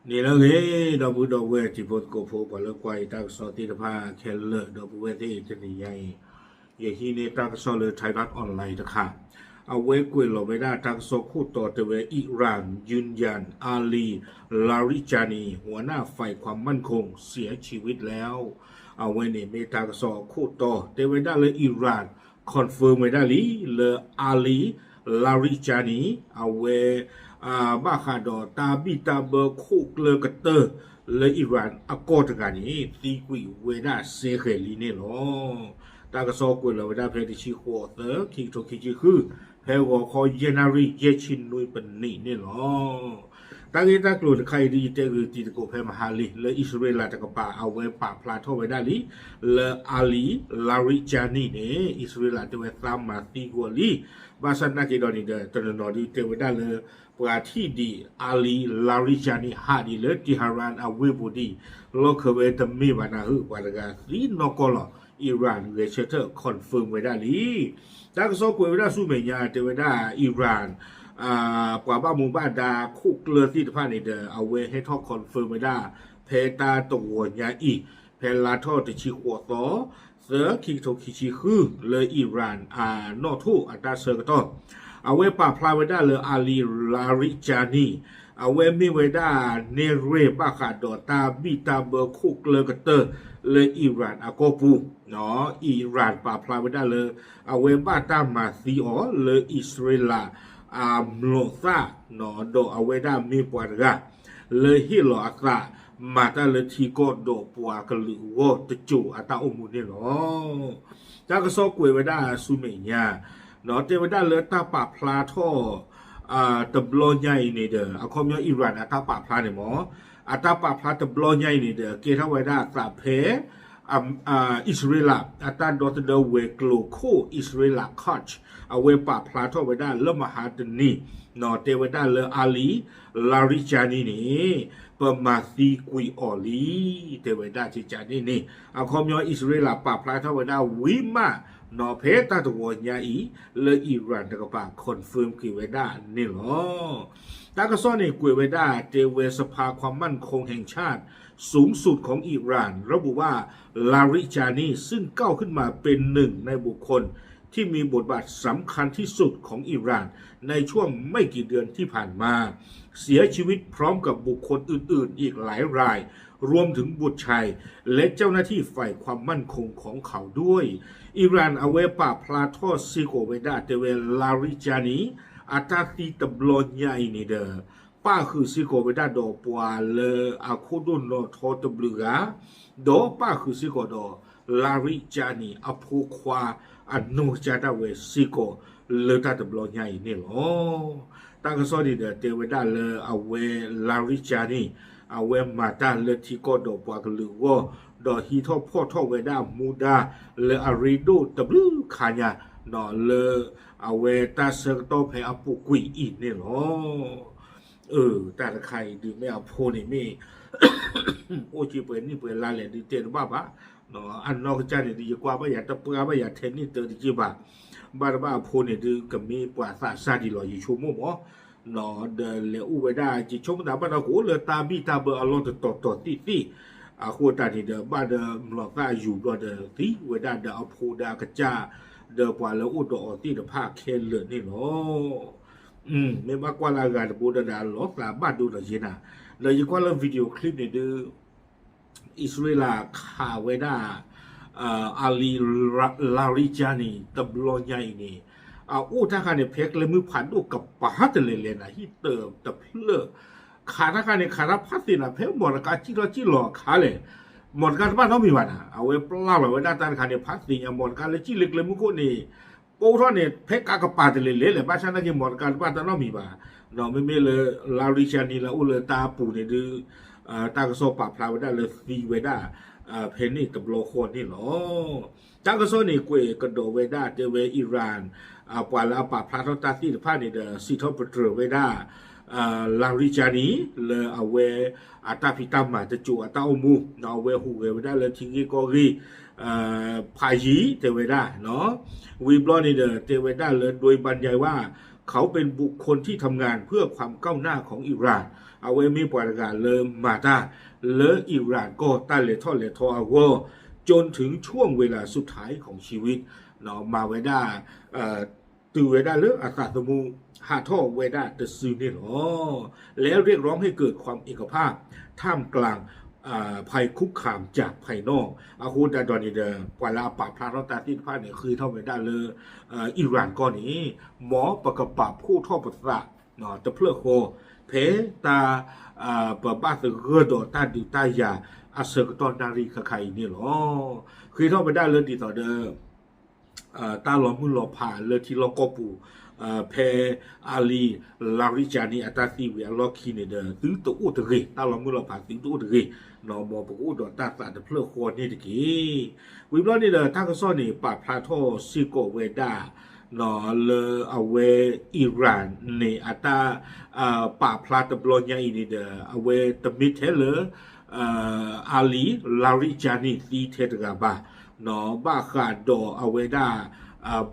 န့ၣ်လၢအဂ့ၤ ဒီပုၢ်ဒီဝဲၢ်တံၤဖိသကိးဖိ ပှၤလၢကွၢ်ယတၢ်ကစီၣ်သ့ၣ်တဖၣ်ခဲလၢာ် ဒီပုၢ်ဝဲၢ်သ့ၣ်တနံၤညါအံၤ, ယဟံးန့ၢ်တၢ်ကစီၣ်လၢ Thairath Online တခါ, အဝဲကွဲးလီၤဝဲဒၣ်တၢ်ကစီၣ်ခိၣ်တီတဲဝဲ Iran ยืนยัน Ali Larijani หัวหน้าฝ่ายความมั่นคง เสียชีวิตแล้ว အဝဲန့ၣ်မ့ၢ်တၢ်ကစီၣ်အခိၣ်တီ တဲဝဲဒၣ်လၢ Iran confirm ဝဲဒၣ်လံ လၢ Ali Larijani အဝဲ ဘၣ်ဃးဒီးတၢ်ဘံၣ်တၢ်ဘၢခိၣ်ကျၢၢ်ကတၢၢ်လၢ Iran အကီၢ်တဂၤန့ၣ် သံကွံာ်ဝဲဒၣ်စဲဃဲၤလံန့ၣ်လီၤ. တၢ်ကစီၣ်ကွဲးလီၤဝဲဒၣ်ဖဲတဆံဃိးသၢ ခံကထိခံဆံဃု ဖဲဂီၤခီယဲၢ်နၣ်ရံၣ်ယဲၢ်ဆံနွံပနံးန့ၣ်လီၤ. တၢ်ဂ့ၢ်တၢ်ကျိၤတခါအံၤဒ်ယတဲဂ့ၤတံၤသကိးဖဲမဟါလံ လၢအံၣ်စရ့လးတကပၤ အဝဲပာ်ဖျါထီၣ်ဝဲဒၣ်လံ လၢ Ali Larijani န့ၣ် အံၣ်စရ့လးတဲဝဲသးမၤသံကွံာ်အီၤလံ. ဘၣ်ဆၣ်သနာ်က့ဒီးန့ၣ်ဒီး တနီၤနီၤဒုးတဲဝဲဒၣ်လၢ ပှၤထံၣ်ဒံး Ali Larijani ဟးဒံးလၢ Tehran အဝ့ၢ်ပူၤဒံး လီၢ်ခၢၣ်ဝဲတမ့ၢ်ဘၣ်နၢ်ဟူ ပှၤတဂၤသံနီၢ်ကီၢ်လီၤ. Iran ဂဲၤဆၢထၢၣ် confirm ဝဲဒၣ်လံ. တၢ်ကစီၣ်ကွဲးဝဲဒၣ်ဆူမဲာ်ညါ တဲဝဲဒၣ် Iran ပှၤဘၣ်မူဘၣ်ဒါခိၣ်ကျၢၢ်သ့ၣ်တဖၣ်န့ၣ်ဒီး အဝဲဟဲထီၣ် confirm ဝဲဒၣ် ဖဲတၢ်တဂီၤညါအံၤ ဖဲလါထီၣ်တဆံဃိးသီ သၢ ခံကထိခံဆံဃု လၢ Iran အနီၣ်ထိၣ်အတၢ်ဆၢကတီၢ် အဝဲပာ်ဖျါဝဲဒၣ်လၢ Ali Larijani အဝဲမ့ၢ်ဝဲဒၣ် နဲၣ်ရွဲၣ်ဘၣ်ဃးဒီးတၢ်ဘံၣ်တၢ်ဘၢခိၣ်ကျၢၢ်ကတၢၢ်လၢ Iran အကီၢ်ပူၤ Iran ပာ်ဖျါဝဲဒၣ်လၢ အဝဲဘၣ်တၢ်မၤသံအီၤလၢအံၣ်စရ့လး အမျိာ်သၣ် ဒီးအဝဲဒၣ်မ့ၢ်ပှၤတဂၤ လၢဟ့ၣ်လီၤအသး မၤတၢ်လၢထံကီၢ်ဒီးပှၤကလုာ်အဂီၢ်တစိၤအတၢ်အိၣ်မူန့ၣ်လီၤ. တၢ်ကစီၣ်ကွဲးဝဲဒၣ်ဆူမဲာ်ညါ တဲဝဲဒၣ်လၢတၢ်ပာ်ဖျါထီၣ် တဘျီညါအံၤန့ၣ်ဒီး အခီပညီ Iran အတၢ်ပာ်ဖျါန့ၣ်မ့ၢ် အတၢ်ပာ်ဖျါတဘျီညါအံၤန့ၣ်ဒီး ကဲထီၣ်ဝဲဒၣ်အသးဖဲ အံၣ်စရ့လး အတၢ်ဒီသဒၢဝဲၤကျိၤခိၣ် အံၣ်စရ့လး Quds အဝဲပာ်ဖျါထီၣ်ဝဲဒၣ်လၢမဟါတနံၤ တဲဝဲဒၣ်လၢ Ali Larijani န့ၣ် ပမၤသံကွံာ်အီၤလံ တဲဝဲဒၣ်ကကန့ၣ်န့ၣ် အခီပညီ အံၣ်စရ့လးပာ်ဖျါထီၣ်ဝဲဒၣ်ဝံၤမး ဖဲတၢ်တဂီၤညါအံၤ လၢ Iran တကပၤ confirm က့ၤဝဲဒၣ်န့ၣ်လီၤ. တၢ်ကစီၣ်န့ၣ်ကွဲးဝဲဒၣ် တဲဝဲ สภาความมั่นคงแห่งชาติสูงสุดของอิหร่านระบุว่า ลาริจานี ซึ่งก้าวขึ้นมาเป็นหนึ่งในบุคคลที่มีบทบาทสำคัญที่สุดของอิหร่านในช่วงไม่กี่เดือนที่ผ่านมา เสียชีวิตพร้อมกับบุคคลอื่นๆ อีกหลายราย รวมถึงบุตรชาย และเจ้าหน้าที่ฝ่ายความมั่นคงของเขาด้วย အံၣ်ရၣ်အဝဲပာ်ဖျါထီၣ်စ့ၢ်ကီးဝဲဒၣ် တဲဝဲ လၣ်ရံၣ်ကၠါနံၣ် အတၢ်သံတဘျီညါအံၤန့ၣ်ဒီး ပၣ်ဃုာ်စ့ၢ်ကီးဝဲဒၣ်ဒီးပှၤလၢအခိၣ်ဒိၣ်နီၣ်ထီတဘျုးဂၤ ဒီးပၣ်ဃုာ်စ့ၢ်ကီးဒီး လၣ်ရံၣ်ကၠါနံၣ်အဖိခွါ အနီၢ်ကစၢ်ဒၣ်ဝဲစ့ၢ်ကီး လၢတၢ်တဘျီညါအံၤန့ၣ်လီၤ. တၢ်ကစီၣ်န့ၣ်ဒီးတဲဝဲဒၣ်လၢအဝဲ လၣ်ရံၣ်ကၠါနံၣ် အဝဲမၤတၢ်လၢထံကီၢ်ဒီးပှၤကလုာ်အဂီၢ် ဒီးဟံးထီၣ်ဖီၣ်ထီၣ်ဝဲဒၣ်မူဒါလၢအရ့ဒိၣ်တဘျုးခါညါ လၢအဝဲတၢ်ဆၢကတီၢ်ဖဲအပူၤကွံာ်အံၤန့ၣ်လီၤ. အၢ တၢ်တခါအံၤဒုးမ့ၢ်အဖိန့ၣ်မ့ၢ် အိၣ်က့ၤပှဲၤနံၣ်ပှဲၤလါလဲၣ်ဒုးတဲတဘၣ်ဘၣ်. အနီၢ်ကစၢ်န့ၣ်ဒုး ယကွၢ်ဘၣ်ယၤတပှၢ်ဘၣ်ယၤထဲန့ၣ်တၢ်တက့ၢ်ဘၣ်. ဘၣ်တဘၣ်အဖိန့ၣ်ဒုးကမ့ၢ်ပှၤသးစၢ်ဒံးလီၤ ယဆိကမိၣ်မး. ဒီးလဲၤအိၣ်ဝဲဒၣ် ယဆိကမိၣ်သးဘၣ်ဒီးကအိၣ်လၢတၢ်ဘံၣ်တၢ်ဘၢအလီၢ်တတီၤတီၤသ့ၣ်သ့ၣ် အဃိတၢ်န့ၣ်ဒီး ဘၣ်ဒီးမျိာ်သၣ်ယူၤဘျီဒီးသံဝဲဒၣ်ဒီးအဖိဒီးအကစၢ် ဒီးပှၤလၢအိၣ်ဒီးအီၤသ့ၣ်တဖၣ်ခဲလၢာ်န့ၣ်လီၤ. မ့ၢ်ဘၣ်ကွၢ်လၢအဂၤတဘိဒီး အလီၤသးဘၣ်ဒိဒီးယဲနၤ, ဒီးယကွၢ်လၢ video clip န့ၣ်ဒုး အံၣ်စရ့လးခးဝဲဒၣ် အလံ လၣ်ရံၣ်ကၠါနံၣ် တဘျီညါအံၤန့ၣ် အအိၣ်တၢ်ခါန့ၣ် ဖဲကျဲမုၢ်ဖးဒိၣ်ကပၤတလဲၤလဲၤနၤ ဟံၣ်တၢၤတဖျၢၣ် ခးတၢ်ခါန့ၣ် ခးတၢ်ဖးသ့နၤ ဖဲမီတကါစံၣ်ထီၣ်စံၣ်လီၤအခါလဲၣ်. မီတကါတဘၣ်နီတမံၤဘၣ်နၤ အဝဲပျၢ်လီၤဝဲဒၣ်တၢ်တခါန့ၣ် ဖးသ့ညါ မီတကါလၢစံၣ်လၢကျဲမုၢ်ခိၣ်န့ၣ် ပိၢ်ထီၣ်န့ၣ် ဖဲကါကပၤတလဲၤလဲၤလဲၣ် ဘၣ်ဆၣ်သနာ်က့ မီတကါတဘၣ်တၢ်နီတမံၤဘၣ်. မ့မ့ၢ်လၢ လၣ်ရံၣ်ကၠါနံၣ်လၢအအိၣ်လၢတၢ်ပူၤန့ၣ်ဒုး တၢ်ကစီၣ်ပာ်ဖျါဝဲဒၣ်လၢသံဝဲဒၣ် ဖဲန့ၣ်တဘျီဃီန့ၣ်လီၤ. တၢ်ကစီၣ်န့ၣ်ကွဲးကဒီးဝဲဒၣ် တဲဝဲ အံၣ်ရၣ် ပှၤလၢအပာ်ဖျါထီၣ်တၢ်သ့ၣ်တဖၣ်န့ၣ်ဒီး စံးထီၣ်ပတြၢၤဝဲဒၣ် လၣ်ရံၣ်ကၠါနံၣ် လၢအဝဲအတၢ်ဖံးတၢ်မၤတစိၤအတၢ်အိၣ်မူ အဝဲဟူးဂဲၤဝဲဒၣ်လၢထံဂ့ၢ်ကီၢ်ဂ့ၢ် ဖးယံၤတဲဝဲဒၣ် ဝံၤဘျီန့ၣ်ဒီး တဲဝဲဒၣ်လၢ ဒွဲဘၣ်ညါဝၣ် เขาเป็นบุคคลที่ทำงานเพื่อความก้าวหน้าของอิหร่าน အဝဲမ့ၢ်ပှၤတဂၤလၢမၤတၢ်လၢအံရၣ်ကီၢ်တၢ်လဲၤထီၣ်လဲၤထီအဂီၢ် จนถึงช่วงเวลาสุดท้ายของชีวิต မၤဝဲဒၣ် တုၤဝဲဒၣ်လၢအသးသမူ ဟးထီၣ်ဝဲဒၣ်တစုန့ၣ်လီၤ. และเรียกร้องให้เกิดความเอกภาพท่ามกลาง ภัยคุกคามจากภายนอก အဃိသတးဒီးန့ၣ်ဒီး ပှၤလၢအပာ်ဖျါထီၣ်တၢ်သ့ၣ်တဖၣ်န့ၣ် ဃ့ထီၣ်ဝဲဒၣ်လၢ အံရၣ်ကီၢ်န့ၣ် မ်ပကပာ်ဖှိၣ်ထီၣ်ပသး တဖျၢၣ်ဃီ ဖဲတၢ် ပဘၣ်သဂၢၢ်ဒီးတၢ်ဒုးတၢ်ယၤအဆၢကတီၢ်နၣ်ရံၣ်ခါခါအံၤန့ၣ်လီၤ. ဃ့ထီၣ်ဝဲဒၣ်လၢဒ်သိးဒီး တၢ်လီၤမုၢ်လီၤဖးလၢထံလီၢ်ကီၢ်ပူၤ ဖဲ Ali Larijani အတၢ်သံဝံၤအလီၢ်ခံန့ၣ်ဒီး သုတအိၣ်တဂ့ၤ တၢ်လီၤမုၢ်လီၤဖးသုတအိၣ်တဂ့ၤ မ်ပကအိၣ်ဒီးတၢ်သးတဖျၢၣ်ဃီန့ၣ်တက့ၢ်. ဝံၤဘျီန့ၣ်ဒီး တၢ်ကစီၣ်န့ၣ် ပာ်ဖျါထီၣ်စ့ၢ်ကီးဝဲဒၣ် လၢအဝဲအံရၣ်န့ၣ် အတၢ် ပာ်ဖျါတဘျီညါအံၤန့ၣ်ဒီး အဝဲတမ့ၢ်ထဲလၢ Ali Larijani သံထဲတဂၤဘၣ် ဘၣ်ဃးဒီးအဝဲဒၣ်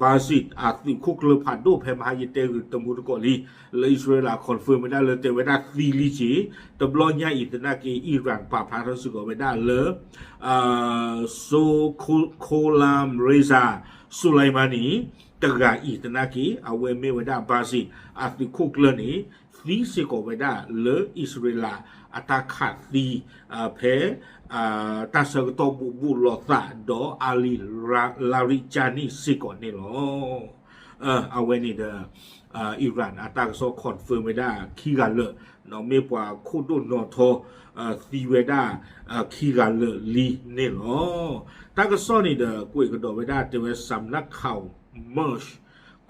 Basit အသုးခိၣ်ကျၢၢ်ဖးဒိၣ်ဖဲမဟါယတဲဂုာ်တမူတကိးလံ လၢအံၣ်စရ့လး confirm ဝဲဒၣ်လၢတဲဝဲဒၣ်သံလံက့ၤ တဘျီညါအံၤသနာ်က့ အံရၣ်ပာ်ဖျါထီၣ်စ့ၢ်ကီးဝဲဒၣ်လၢ Gholam Reza Soleimani တဂၤအံၤသနာ်က့ အဝဲမ့ၢ်ဝဲဒၣ် Basit အသုးခိၣ်ကျၢၢ်န့ၣ် သံစ့ၢ်ကီးဝဲဒၣ်လၢအံၣ်စရ့လးအတၢ်ခးသံ ဖဲ တၢ်ဆၢကတီၢ်ဘူးဘူးလိာ်သးဒီး Ali Larijani စ့ၢ်ကီးန့ၣ်လီၤ. အဝဲန့ၣ်ဒီး အံရၣ်အတၢ်ကစီၣ် confirm ဝဲဒၣ်ခံဂၤလၢာ် မ့ၢ်ပှၤခိၣ်ဒိၣ်နီၢ်ထီ သံဝဲဒၣ် ခံဂၤလၢာ်လံန့ၣ်လီၤ. တၢ်ကစီၣ်န့ၣ်ဒီး ကွဲးကဒီးဝဲဒၣ်တဲဝဲ สำนักข่าว Mars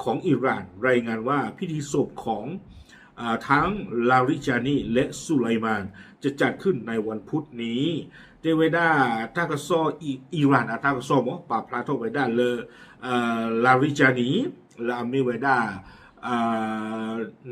ของอิหร่าน รายงานว่าพิธีศพของ อ่า ทั้ง Larijani และ Soleimani จะจัดขึ้นในวันพุธนี้ တဲဝဲဒၣ် တၢ်ကစီၣ် အံရၣ်အတၢ်ကစီၣ်မ့ၢ် ပာ်ဖျါထီၣ်ဝဲဒၣ်လၢ Larijani လၢအမ့ၢ်ဝဲဒၣ်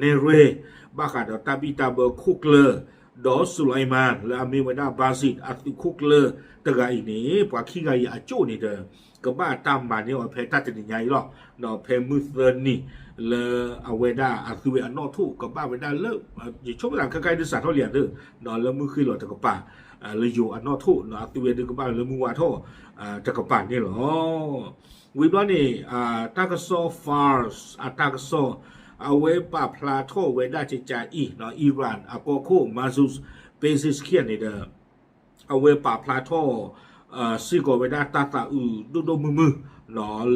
နဲၣ်ရွဲၣ် ဘၣ်ဃးဒီးတၢ်ဘံၣ်တၢ်ဘၢခိၣ်ကျၢၢ် ဒီး Soleimani လၢအမ့ၢ်ဝဲဒၣ် Basit အသုးခိၣ်ကျၢၢ်တဂၤအံၤန့ၣ် ပှၤခံဂၤအံၤအကၠိၣ်န့ၣ်ဒီး ကဘၣ်တၢ်မၤန့ၢ်အီၤဖဲတၢ်တနံၤညါအံၤလီၤ. ဒီးဖဲမုၢ်သၢနံၤလၢအဝဲဒၣ်အသုဝဲအနီၢ်ထိၣ်ကဘၣ်ဝဲဒၣ်လၢ ယဆိကမိၣ်သးခဲခါအံၤဒုးစးထီၣ်လံဧါသ့ၣ် လၢမုၢ်ဃ့ၢ်လီၤတကပၤ လၢယိၤအနီၢ်ထိၣ် အသုဝဲဒုးကဘၣ်လၢမုၢ်ဝါထီၣ်တကပၤန့ၣ်လီၤ. ဝံၤဘျီန့ၣ် တၢ်ကစီၣ် Fars အတၢ်ကစီၣ် အဝဲပာ်ဖျါထီၣ်ဝဲဒၣ်ကကးအံၤ အံရၣ်အကီၢ်ခိၣ် Masoud Pezeshkian န့ၣ်ဒီး အဝဲပာ်ဖျါထီၣ် စ့ၢ်ကီးဝဲဒၣ်တၢ်သးအုးဒိၣ်ဒိၣ်မုၢ်မုၢ်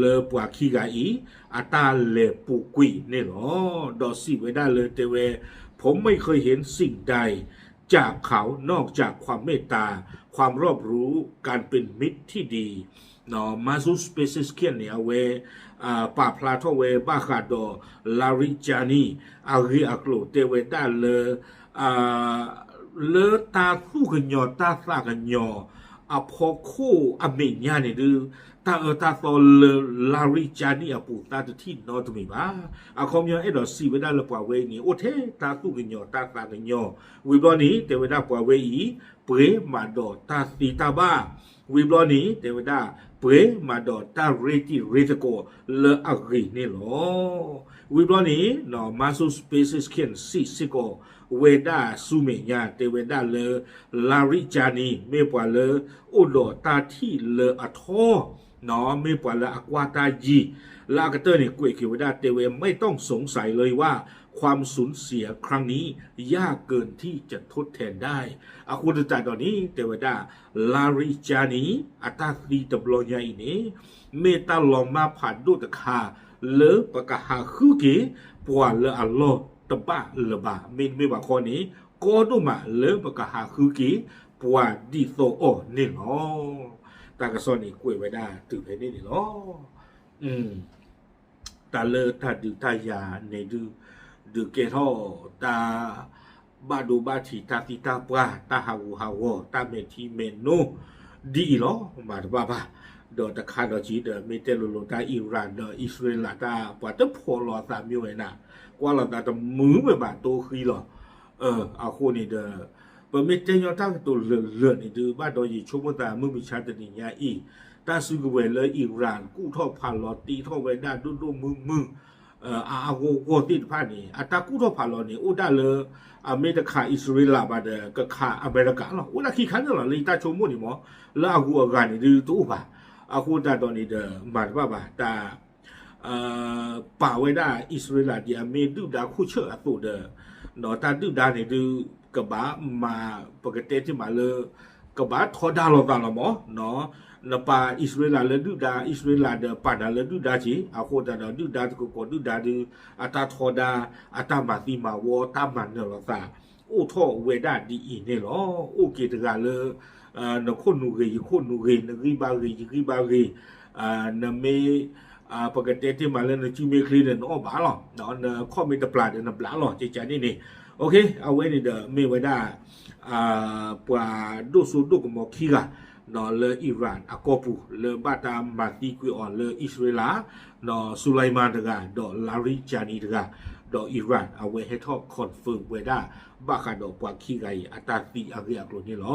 လၢပှၤခံဂၤအံၤ အတၢ်လဲၤပူၤကွံာ်န့ၣ်လီၤ. ဒီးစံးဝဲဒၣ်လၢတဲဝဲ ผมไม่เคยเห็นสิ่งใดจากเขานอกจากความเมตตา ความรอบรู้ การเป็นมิตรที่ดี Masoud Pezeshkian န့ၣ် အဝဲ ပာ်ဖျါထီၣ်ဝဲဘၣ်ဃးဒီး Larijani အဂ့ၢ်အကျိၤတဲဝဲဒၣ်လၢ လၢတၢ်သူၣ်ကညီၤတၢ်သးကညီၤ အဖီခိၣ်အမဲာ်ညါန့ၣ်ဒုး တၢ်အၢတၢ်သီလၢ Larijani အပူၤသးတထံၣ်နီတမံၤဘၣ်. အခီပညီအဲၣ်ဒိးစံးဝဲဒၣ်လၢပှၤဝဲအံၤန့ၣ် အိၣ်ထဲတၢ်သူၣ်ကညီၤတၢ်သးကညီၤ ဝံၤဘျီန့ၣ် တဲဝဲဒၣ်ပှၤဝဲအံၤ ပှဲၤမးဒီးတၢ်သ့တၢ်ဘၣ် ဝံၤဘျီန့ၣ် တဲဝဲဒၣ် ပှဲၤမးဒီးတၢ်ရ့တံၤရ့သကိးလၢအဂ့ၤန့ၣ်လီၤ. ဝံၤဘျီန့ၣ် Masoud Pezeshkian စံးစ့ၢ်ကီးဝဲဒၣ်ဆူမဲာ်ညါ တဲဝဲဒၣ်လၢ Larijani မ့ၢ်ပှၤလၢအိၣ်ဒီးတၢ်ထံၣ်လၢအထီ မ့ၢ်ပှၤလၢအကွၢ်တၢ်ယံၤ လၢအကတၢၢ်န့ၣ် ကွဲးက့ၤဝဲဒၣ်တဲဝဲ ไม่ต้องสงสัยเลยว่าความสูญเสียครั้งนี้ยากเกินที่จะทดแทนได้ အဃိသတးဒီးန့ၣ် တဲဝဲဒၣ် Larijani အတၢ်သံတဘျီညါအံၤန့ၣ် မ့ၢ်တၢ်လီၤမၢ်ဖးဒိၣ်တခါ လၢပကဟးဃုက့ၤပှၤလၢအလီၢ်တဘၣ်လၢၤဘၣ်. မ့တမ့ၢ်ဘၣ်ခီန့ၣ် ကီဒိၣ်မးလၢပကဟးဃုက့ၤပှၤဒ်သိးအီၤန့ၣ်လီၤ. တၢ်ကစီၣ်န့ၣ်ကွဲးဝဲဒၣ်တုၤဖဲန့ၣ်န့ၣ်လီၤ. တၢ်လၢတၢ်ဒုးတၢ်ယၤန့ၣ်ဒုး ဒုးကဲထီၣ်တၢ်ဘၣ်ဒိဘၣ်ထံး တၢ်သံတၢ်ပှၢ် တၢ်ဟးဂူာ်ဟးဂီၤ တၢ်မဲာ်ထံမဲာ်နိ ဒ်အံၤလီၤ. မၤတဘၣ်ဘၣ်. ဒီးတခါဒီးက့ၤဒီး မ့ၢ်တဲလိၤလိၤတၢ် Iran ဒီးအံၣ်စရ့လးတၢ် ပှၤတဖီၣ်လီၤအသးမ့ၢ်ဝဲနၤ ကွၢ်လိာ်သးတမုာ်ဝဲဘၣ်တိၢ်ဃံလီၤ. အဃိန့ၣ်ဒီး ပမ့ၢ်တဲညီတၢ်ကတိၤလၢာ်လၢာ်န့ၣ်ဒုး ဘၣ်ဒီးယဆိကမိၣ်သးမုၢ်မဆါတနံၤညါအံၤ တၢ်စုကဝဲၤလၢ Iran ကူၣ်ထီၣ်ဖးလီၤတ့ထီၣ်ဝဲဒၣ်ဒိၣ်ဒိၣ်မုၢ်မုၢ် အါအါဂီၢ်ဂီၢ်သ့ၣ်တဖၣ်န့ၣ် အတၢ်ကူၣ်ထီၣ်ဖးလီၤန့ၣ် အိၣ်ဒၣ်လၢ အမ့ၢ်တခးအံၣ်စရ့လးဘၣ်ဒီး ကခးအမဲရကၤလီၤ. အိၣ်ဒၣ်ခံခါန့ၣ်လီၤ. လၢယတၢ်ဆိကမိၣ်န့ၣ်မ့ၢ် လၢအဂုၤအဂၤန့ၣ်ဒုးတအိၣ်ဘၣ်. အဃိသတးဒီးန့ၣ်ဒီး မၤတဘၣ်ဘၣ် တၢ် ပာ်ဝဲဒၣ်အံၣ်စရ့လးဒ်အမ့ၢ်ဒုၣ်ဒါခိၣ်ဆၢၣ်အသိးဒီး တၢ်ဒုၣ်ဒါန့ၣ်ဒုး ကဘၣ်မၤ ပကတဲတ့ၢ်မးလၢ ကဘၣ်ထီဒါလိာ်သးလီၤမး, နပာ်အံၣ်စရ့လးလၢဒုၣ်ဒါ အံၣ်စရ့လးဒီးပာ်နၤလၢဒုၣ်ဒါက့ၤ, အဃိသတးဒီးဒုၣ်ဒါတကကိးဒုၣ်ဒါဒုး အတၢ်ထီဒါ အတၢ်မၤသံမၤဝီ တၢ်မၤနၢၤလိာ်သး အိၣ်ထီၣ်ဝဲဒၣ်ဒ်အံၤန့ၣ်လီၤ. အိၣ်က့ၤတဂၤလၢ နခိၣ်နူာ်ဂ့ၤ ယခိၣ်နူာ်ဂ့ၤ နဂံၢ်ဘါဂ့ၤ ယဂံၢ်ဘါဂ့ၤ, နမ့ၢ် ပကတဲတ့ၢ်မးလၢနစုမ့ၢ်ချ့ဒီးနအီၣ်ဘၣ်လီၤ, နခီၣ်မ့ၢ်တပျၢ်ဒီးနဘျးလီၤ ကကန့ၣ်န့ၣ်, အဝဲန့ၣ်ဒီးမ့ၢ်ဝဲဒၣ် ပှၤဒိၣ်စိဒိၣ်ကမီၤခံဂၤ လၢ Iran အကီၢ်ပူၤ လၢဘၣ်တၢ်မၤသံကွံာ်အီၤလၢအံၣ်စရ့လး, Soleimani တဂၤ ဒီး Larijani တဂၤ, ဒီး Iran အဝဲဟဲထီၣ် confirm ဝဲဒၣ် ဘၣ်ဃးဒီးပှၤခံဂၤအံၤ အတၢ်သံအဂ့ၢ်အကျိၤန့ၣ်လီၤ.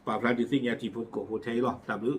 ပာ်ဖျါဒုးသ့ၣ်ညါထံဖိကီၢ်ဖိထဲအံၤလီၤ. တၢ်ဘျုး